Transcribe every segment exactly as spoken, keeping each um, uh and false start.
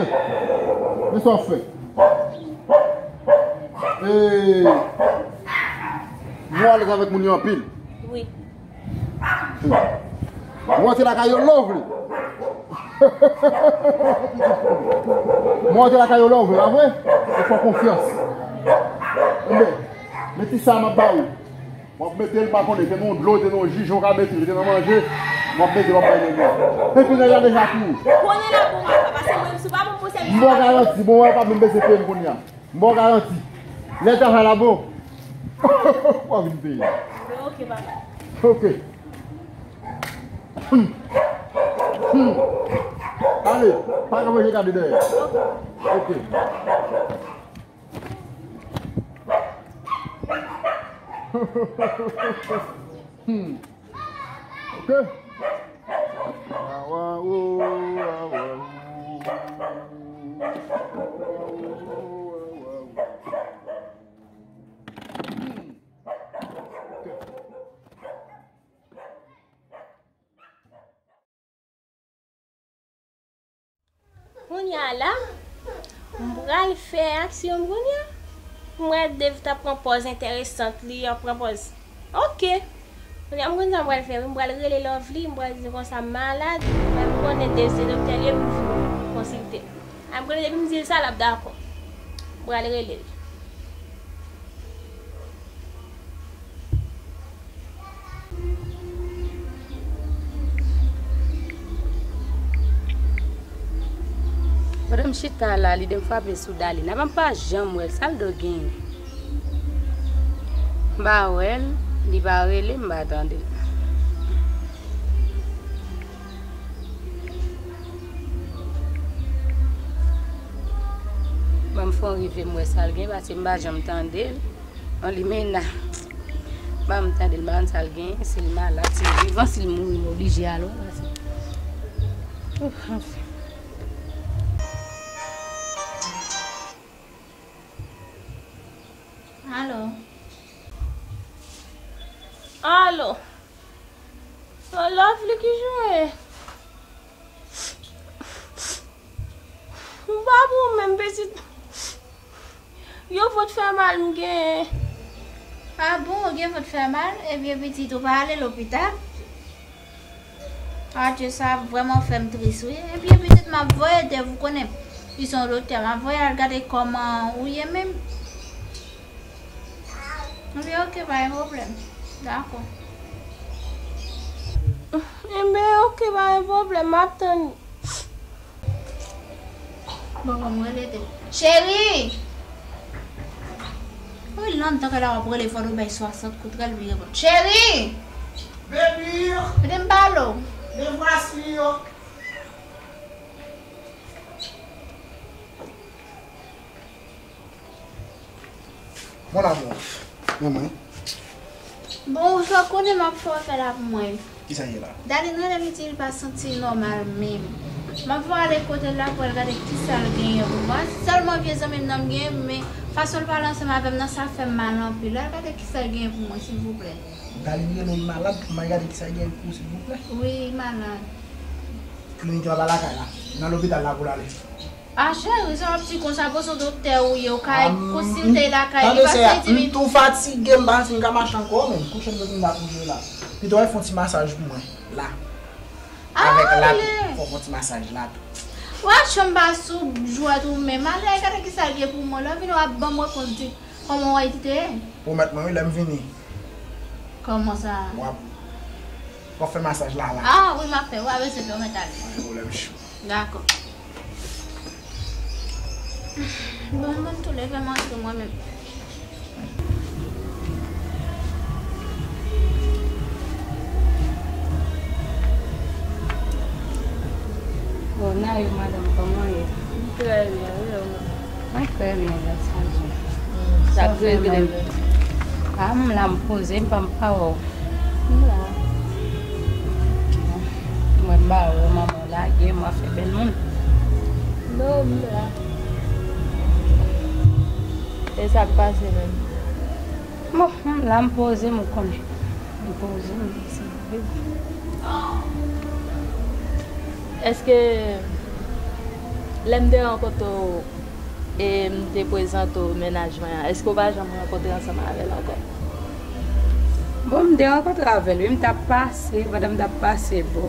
Men sa w ap fè. Ee, nou alèz avèk moun yo anpil. Wi. Mwen te lakay yo love li. Mwen te lakay yo love li, pa vre? Ou fè konfyans. Enben, men ti sa m ap ba ou. W ap mete l, pa konnen, te nan dlo, te nan ji, jan w ka mete l, te nan manje, w ap mete l, w ap bay nèg la. Epi nèg la deja kouri. Konnen la bon, papa, paske mwen, si w pa ban m konsèy, m ba w garanti, bon, wè, w pa menm bezwen peye m kounye a. M ba w garanti. Lè travay la bon, w a vin peye. Ok, papa. Ok. Hmm. Hmm. Ale, pa ka manje gade dèyè. Ok. Hmm. Ok. Awa, o, awa, o. Hmm. Ok. Kounye a la, m pral fè aksyon m kounye a. M wè Dave t ap pran pòz enteresant, li ap pran pòz. Ok. Kounye a m konn sa m pral fè, wi. M pral rele Lovely, m pral di l konsa m malad, men m konnen Dave se doktè li ye, m vin konsilte. A, m konnen depi m di l sa, l ap dakò. M pral rele l. Pandan m chita la, lide m frape sou Daline. Apa m pa janm wè l, sa l do genyen? M pa wè l, li pa rele m, m pa tande l. Ban m fè yon rive m wè sa l gen, paske m pa janm tande l. Yon limena. Ban m tande l, m pa konn sa l gen, si l malad, si l vivan, si l mouri, m oblije al wè l, paske. Ouf, anfen. Alo. Alo. An Lovely, ki jan w ye? M pa bon menm, pitit. Yon vant fè mal m genyen. A bon, ou gen vant fè mal? Ebyen, pitit, ou pa ale lopital? Adje, sa vrèman fè m tris, wi. Ebyen, pitit, m ap voye Dave, ou konnen, li se yon doktè, m ap voye al gade kòman ou ye menm. Ebyen, ok, pa gen pwoblèm. Dakò. Ebyen, ok, pa gen pwoblèm, m ap tann. Bon, bon, mwen rele tou. Cheri! Wi, lontan ke la w ap rele, fò nou bay swasant kout rèl, li reponn. Cheri! Baby! Kite m pale w. Me voici yo. Mon amour, men mwen. Bon, ou sa konnen m ap fè w fè la pou mwen. Kisa ye la? Daline rele m, li di li pa santi l nòmal menm. M ap voye ale kote l la pou al gade kisa l genyen pou mwen. Sèlman vye zanmi m nan m genyen, men fason l pale ansanm avè m nan, sa fè m mal anpil. Al gade kisa l genyen pou mwen, silvouplè. Daline rele w, li malad, pou m al gade kisa l genyen pou ou, silvouplè? Wi, li malad. Klinik la pa lakay la. Nan lopital la pou l ale. A cheri, sa w ap di konsa, bon, se yon doktè ou ye, ou ka konsilte lakay li, paske li di m tou fatige, m pa santi m ka mache ankò, men kouche m soti m ta kouche la. Pito w fè yon ti masaj pou mwen, la. Avèk la tou, fò w fè yon ti masaj la tou. Ou wè, chanm pa sou jwèt ou menm, ale gade kisa l gen pou mwen, lè w vini w ap ban m repons di kòman w wè li te ye. Pwomèt mwen, wi, lè m vini. Kòman sa? W ap, w ap fè masaj la, la. A, wi, m ap fè, w ap eseye pèmèt ale. Pa gen pwoblèm, chou. Dakò. Bon, bon, tou leve manje mwen menm. Bon, Nayou, madanm, kòman w ye? Trè byen, wi, e ou menm? Mwen trè byen, gras a Dye. Sa k regle? A, m la, m poze, m pa, m pa wè w. M la. Mwen m pa wè w, manman w lage m, w ap fè bèl moun. Non, m la. E sa k pase menm? Bon, m la, m poze m, ou konnen. M poze m, se vre. Èske Lè m te rankontre w e m te prezante w mennaj mwen an, èske w pa janm rankontre ansanm avè l ankò? Bon, m te rankontre avè l, wi, m t ap pase, pandan m t ap pase bò,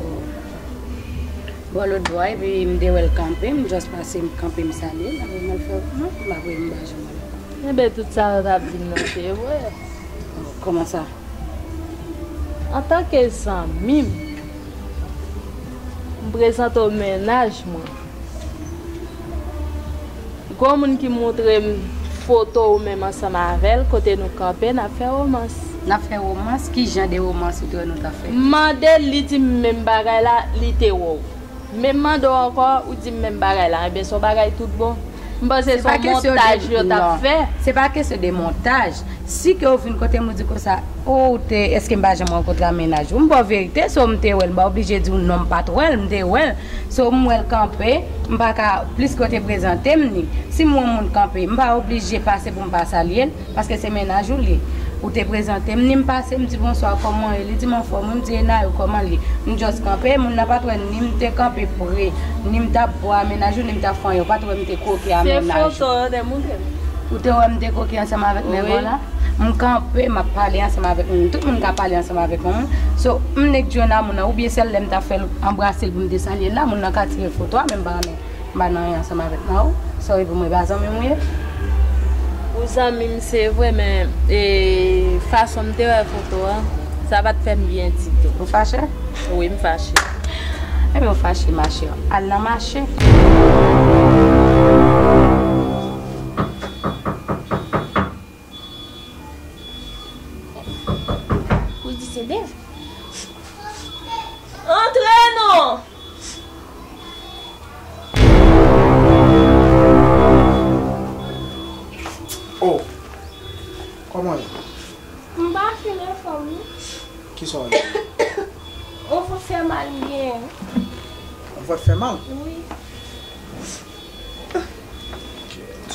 bò lòt bò a, epi m te wè l kanpe, m just pase, m kanpe, m salye l, apre m al fè wout mwen, m apre m pa janm wè l ankò. Enben, tout sa w t ap di m nan, se vre. Kòman sa? Antanke zanmi m, m prezante w mennaj mwen. Gon moun ki montre m foto ou menm ansanm avè l, kote nou kanpe, n ap fè womans. N ap fè womans? Ki jan de womans ou te wè nou t ap fè? M mande l, li di m menm bagay la, li te wè w. Men m mande w ankò, ou di m menm bagay la. Enben, se yon bagay tout bon. M panse se yon montaj yo t ap fè. Se pa kesyon de montaj. Si ke w vin kote m, ou di konsa, o, ou te, èske m pa janm rankontre a mennaj ou? M ba w verite, so m te wè l, m pa oblije di w non, m pa t wè l, m te wè l. So m wè l kanpe, m pa ka, plis ke w te prezante m ni. Si m wè yon moun kanpe, m pa oblije pase pou m pa salye l. Paske se mennaj ou li. Ou te prezante m, ni m pase, m di, "Bonswa, kòman w ye?" Li di m, "Anfòm, wi." M di, "E Nayou, kòman l ye?" M just kanpe, moun nan pa t wè ni m te kanpe pre, ni m t ap bò a mennaj ou, ni m t ap fè anyen. Ou pa t wè m te koke a mennaj ou. Se foto yo te montre m. Ou te wè m te koke ansanm avèk nèg la? M kanpe, m ap pale ansanm avèk moun. Tout moun ka pale ansanm avèk yon moun. So, m nek jwenn a moun nan, oubyen sèl lè m t ap fè l anbrase l pou m te salye l la, moun nan ka tire foto a, men m pa renmen. M pa nan anyen ansanm avèk Nao. Sorry pou mwen, pa zanmi m ou ye? Ou zanmi m, se vre, men, e, fason m te wè foto a, sa pa t fè m byen ditou. Ou fache? Wi, m fache. Ebyen, ou fache, mache. Al nan mache. Ou di se dev. Antre non! Oh! Kòman w ye? M pa fin anfòm, non. Kisa w ye? Yon vant fè mal m genyen. Yon vant fè mal? Wi. Kèt.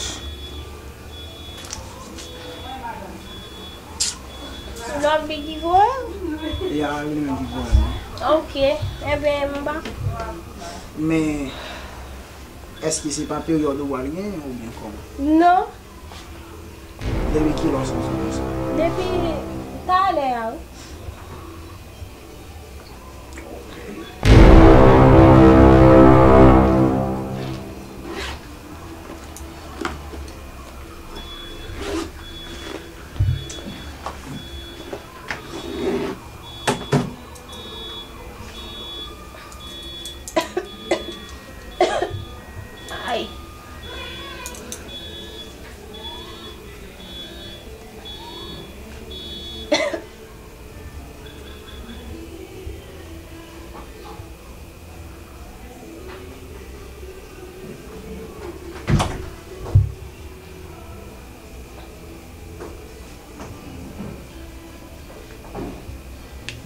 Lòt li ki voye w? Ya, li menm ki voye m. Ok. Enben, m pa. Men, èske se pa peryòd ou pral genyen oubyen kòman? Non. Depi kilè w santi w konsa? Depi talè a, wi. Ay.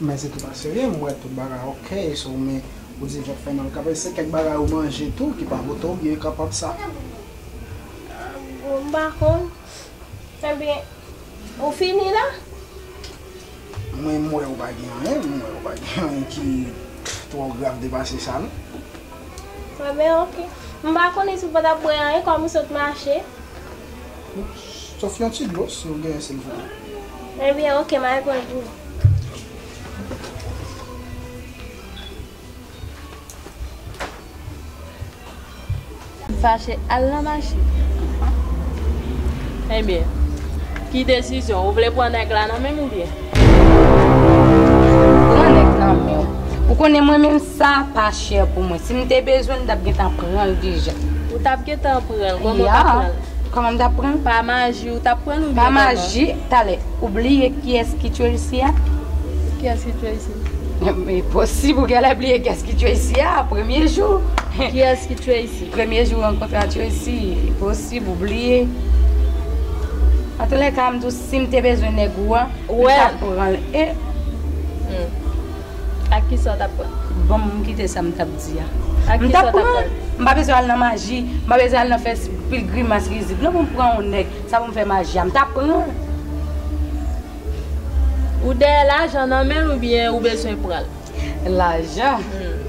Men se tou pa serye, m wè tout bagay ok, so, men ou di vant fè mal kanpe, se kèk bagay ou manje tou ki pa pote w byen kapab sa. Bon, m pa konn. Ebyen, ou fini la? Mwen, m wè ou pa gen anyen, m wè ou pa gen anyen ki twò grav depase sa, non. Ebyen, ok. M pa konnen si w pa t ap bwè anyen, kòm ou sot mache. Sòf yon ti dlo, si w genyen, silvouplè. Ebyen, ok, m al pran l pou ou. Fache al nan mache. Ebyen, ki desizyon? Ou vle pran nèg la nan men m oubyen? Pran nèg nan men w. Ou konnen mwen menm sa pa chè pou mwen. Si m te bezwen l, m t ap gentan pran l deja. Ou t ap gentan pran l? Kòman w t ap pran l? Kòman m t ap pran l? Pa maji ou t ap pran l oubyen kòman? Pa maji, talè. Ou bliye kiyès ki Tracy a? Kiyès ki Tracy? E posib ou genlè bliye kiyès ki Tracy a, premye jou. Kiyès ki Tracy? Premye jou rankontre a Tracy, e posib ou bliye. Antoulèka, m di w, si m te bezwen nèg ou an, m t ap pran l. E ak kisa w t ap pran? Bon, m kite sa m t ap di a. M t ap pran l. M pa bezwen al nan maji, m pa bezwen al nan fè pil grimas rizib non pou m pran yon nèg. Sa pou m fè maji a, m t ap pran l. Ou dèyè lajan nan men l oubyen ou bezwen pran l? Lajan? Hmm.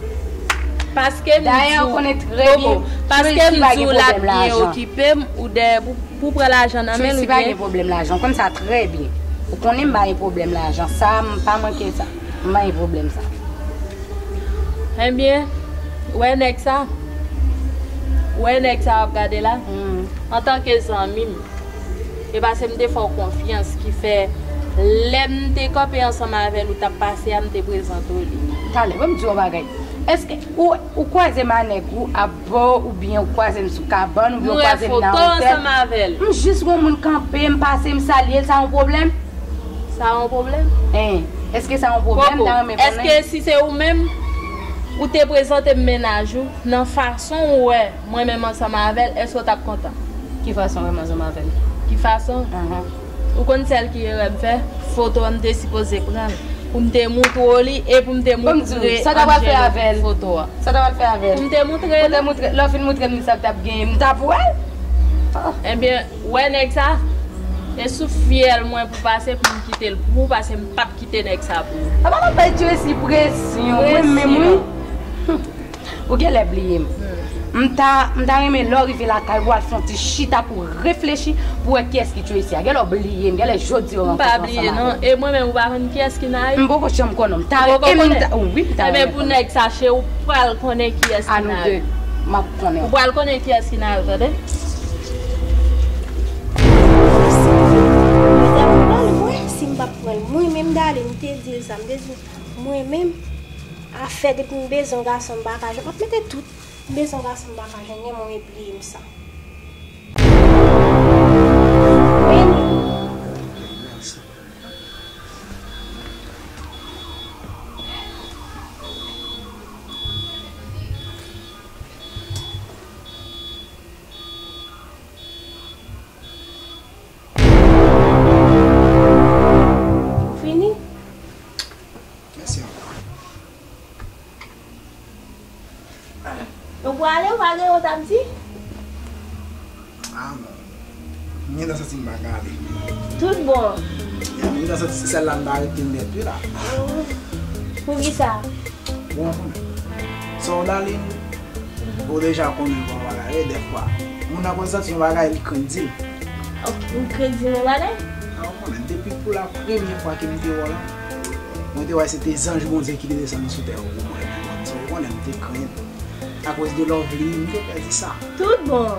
Paske m di w, Dayè, ou konnen trè byen, Koko, paske Tracy m pa di gen w l ap pwoblèm byen lajan. Okipe m, ou dèyè pou, pou pran lajan nan men l, Tracy pa gen pwoblèm lajan, ou konn sa trè byen. Ou konnen m pa gen pwoblèm lajan, sa, m pa manke sa. M pa gen pwoblèm sa. Ebyen, ou wè nèg sa? Ou wè nèg sa w ap gade la? Hmm. Antanke zanmi m, e paske m te fè w konfyans ki fè lè m te kanpe ansanm avè l, ou t ap pase a, m te prezante w li. Talè, ban m di w yon bagay. Èske ou, ou kwaze m a nèg ou ap bò, oubyen ou kwaze m sou kabann, oubyen ou kwaze m nan otèl? M wè foto ansanm avè l. M jis wè yon moun kanpe, m pase, m salye l, sa yon pwoblèm? Sa yon pwoblèm? Hein, èske sa yon pwoblèm? Koko, m ta renmen konnen. Èske si se ou menm, ou te prezante m mennaj ou, nan fason ou wè mwen menm ansanm avè l, èske w t ap kontan? Ki fason w wè m ansanm avè l? Ki fason? Ahan. Ou konn sèl ki erè m fè? Foto a m te sipoze pran l pou m te moutre w li e pou m te moutre Angelo foto a. Sa w t ap fè avè l? Pou m te moutre l. Ou te moutre, lè w fin moutre m li, sa l t ap genyen, m t ap wè l? Ah. Ebyen, ou wè nèg sa? E sou fyèl mwen pou pase pou m kite l pou ou, paske m p ap kite nèg sa pou ou. Apa w ap bay Tracy presyon? Mwen menm, wi. Presyon. Ou genlè bliye m. Hmm. M ta, m ta renmen lè w rive lakay ou al fè yon ti chita pou w reflechi pou w wè kiyès ki Tracy a. Genlè w bliye m, genlè jodi w rankontre ansanm avè m. M pa bliye non. E mwen menm ou pa konn kiyès ki Naïve? M poko janm konnen w. M ta renmen, m ta, wi, m ta renmen konnen. Ebyen pou nèg sa cheri, ou pral konnen kiyès ki Naïve. A nou de, m ap konnen. Ou pral konnen kiyès ki Naïve, tande? Medam, pran l mwen, si m p ap pran l. Mwen menm Darline, m te di l sa, m te di l, mwen menm, afè depi m bezwen yon gason m pa ka jwenn. M ap mete tout, m bezwen yon gason m pa ka jwenn, gen moman e bliye m sa. Meni. Ou fini? Mèsi ankò. Ou prale, ou pa gen yon t ap di? Ah, bon. M gentan santi m pa ka ale. Tout bon. Ya, m gentan santi se sèl la m pa rete nèt wi la. Oh. Poukisa? Bon, ou konnen. So, Darline, ou deja konnen kòman bagay ye, dèfwa moun nan konn santi yon bagay, li krenn di l. Ok, ou krenn di l yon bagay? Ah, ou konnen, depi pou la premyè fwa ke m te wè w la, mwen te wè se te zanj Bondye ki te desann sou tè pou mwen. So, ou konnen, m te krenn. Akoz de love li, m te pèdi sa. Tout bon.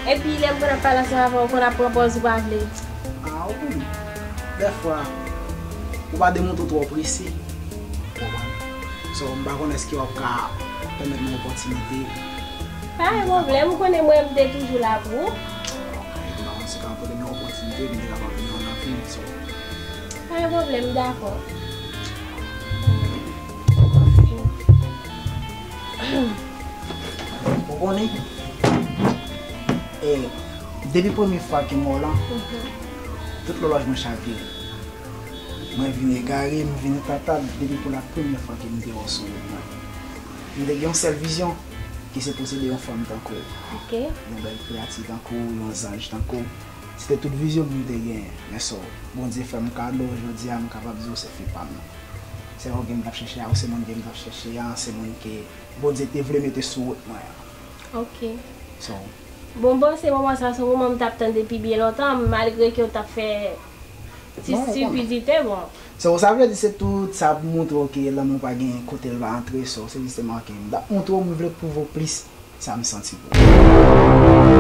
Epi, lè m konn ap pale ansanm avè w, ou konn ap pran pòz ou pa vle. Ah, ou konnen. Dèfwa, ou pa demontre w twò prese. Ou konprann? So, m pa konn èske w ap ka pèmèt mwen opòtinite. Pa gen pwoblèm, ou konnen mwen, m te toujou la pou ou. Ok, m pa konn si w ka pote m yon opòtinite, m te kapab vin ann anpil, so. Pa gen pwoblèm, m dakò. Ou konnen, e, depi premye fwa ke m wè w lan, mhm, tout lòlòj mwen chavire. Mwen vin egare, m vin tata, depi pou la premyè fwa ke m te wè w sou wout mwen. M te gen yon sèl vizyon, ki se posede yon fanm tankou w. Ok. Yon bèl kreyati tankou w, yon zanj tankou w. Se te tout vizyon ke m te genyen. Men so, Bondye fè m kado, jodi a m kapab di w se fi pa m nan. Se ou ke m t ap chèche a, ou se moun ke m t ap chèche a, se moun ke Bondye te vle mete sou wout mwen an. Ok. So. Bon, m panse moman sa se yon moman m t ap tann depi byen lontan, malgre ke w t ap fè ti stipidite, bon. So, sa vle di se tout sa ap montre w ke lanmou pa gen kote l pa antre, so, se jisteman ke m t ap montre w, m vle pwouve w plis sa m santi pou ou.